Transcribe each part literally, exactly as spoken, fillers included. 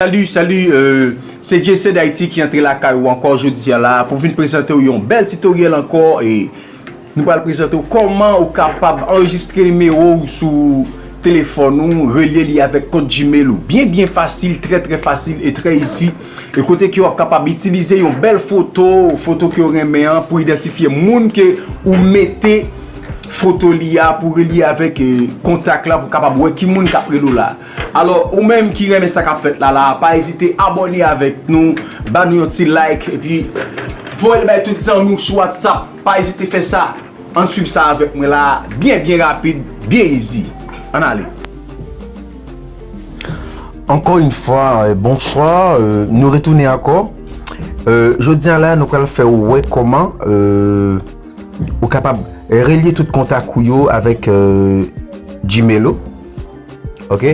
Salut, salut, euh, se Jesse d'Haïti ki antre lakay ou ankò jodi a la pou vin prezante w yon bèl tutoriel ankò. E nou pral prezante w kòman ou kapab anrejistre nimewo ou sou telefòn ou, relye li avèk kont Gmail ou. Byen, byen fasil, trè, trè fasil e trè easy. E kote ke w ap kapab itilize yon bèl foto, foto ke w renmen an pou idantifye moun ke ou mete foto li a, pou relye avèk, eh, kontak la, pou kapab wè ki moun k ap rele w la. Alò, ou menm ki renmen sa k ap fèt la la, pa ezite abòne avèk nou, ba nou yon ti like, epi voye l bay tout zanmi w sou WhatsApp. Pa ezite fè sa. Ann swiv sa avèk mwen la, byen, byen rapid, byen easy. Ann ale. Encore une fois, euh, bonsoir, euh, nou retounen ankò. Euh, jodi a la, nou pral fè w wè kòman, euh, ou kapab relye tout kontak ou yo avèk, euh, Gmail ou. Ok?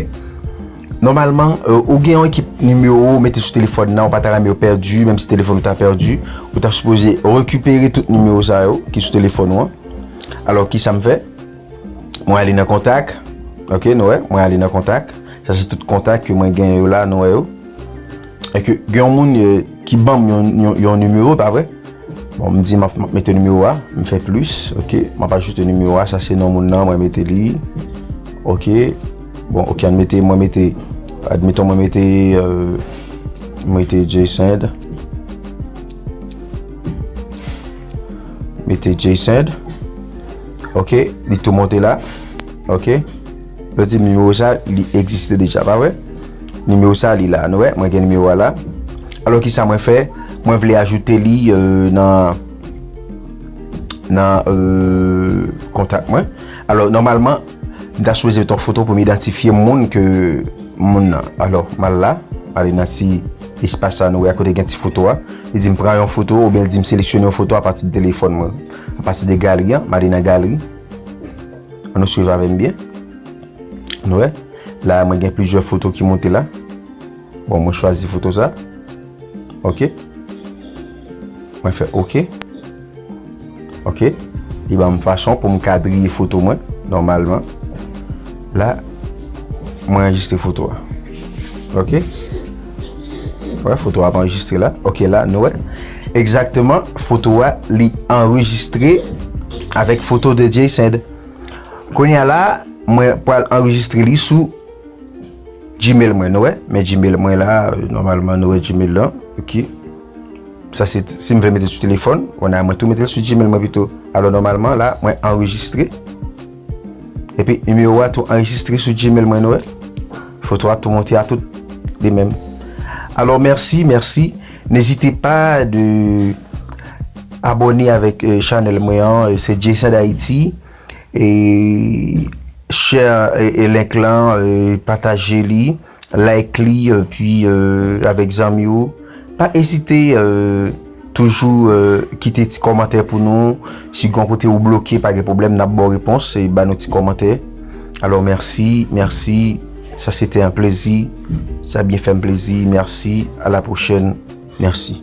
Nòmalman, euh, ou gen yon ekip nimewo ou mete sou telefòn nan, ou pa ta renmen yo pèdi, menm si telefòn ou ta pèdi, ou ta sipoze rekipere tout nimewo sa yo ki sou telefòn ou an. Alò, kisa m fè? Mwen ale nan kontak. Ok, nou wè, mwen ale nan kontak. Sa se tout kontak ke mwen genyen yo la, nou wè yo. E ke gen yon moun, eh, ki ban m yon, yon, yon nimewo, pa vre? Bon, m di m ap, m ap mete nimewo a, m fè plis, ok, m ap ajoute nimewo a, sa se non moun nan, mwen mete li. Ok, bon, ok, ann mete, mwen mete, admeton mwen mete, euh, mwen mete Jason. Mete Jason. Ok, li tou monte la. Ok. Yo di nimewo sa, li egziste deja, pa vre? Nimewo sa, li la. Nou wè, mwen gen nimewo a la. Alò, kisa mwen fè? Mwen vle ajoute li, euh, nan, nan, euh, kontak mwen. Alò, nòmalman, m ta sipoze mete yon foto pou m idantifye moun ke, moun nan. Alò, m al la, m ale nan ti espas sa, nou wè, a kote gen ti foto a. Li di m pran yon foto, oubyen li di m seleksyone yon foto apati de telefòn mwen. Apati de galri an, m ale nan galri. Ann nou swiv avè m byen. Nou wè? La, mwen gen plizyè foto ki monte la. Bon, mwen chwazi foto sa. Ok. Mwen fè ok. Ok. Li ban m fason pou m kadriye foto mwen, nòmalman. La, mwen anrejistre foto a. Ok. Wè, foto a ap anrejistre la. Ok, la, nou wè. Egzakteman, foto a, li anrejistre avèk foto de Jason. Kounye a la, mwen pral anrejistre li sou Gmail mwen, nou wè. Men Gmail mwen la, euh, nòmalman, nou wè Gmail lan. Ok. Sa se, si m vle mete sou telefòn, kounye a mwen tou mete l sou Gmail mwen pito. Alò, nòmalman, la, mwen anrejistre. Epi, nimewo a tou anrejistre sou Gmail mwen, nou wè. Foto a tou monte a tout li menm. Alò, mèsi, mèsi. N'hésitez pas de abonner avec, euh, channel mwen an, euh, se Jason d'Haïti. E share, e, e link lan, e pataje li, like li, epi, e, avèk zanmi w. Pa ezite, e, toujou, e, kite ti kòmantè pou nou. Si gon kote ou bloke, pa gen pwoblèm, n ap ba w repons, e ba nou ti kòmantè. Alò, mèsi, mèsi. Sa se te yon plezi. Sa byen fè m plezi. Mèsi. A la pwochèn. Mèsi.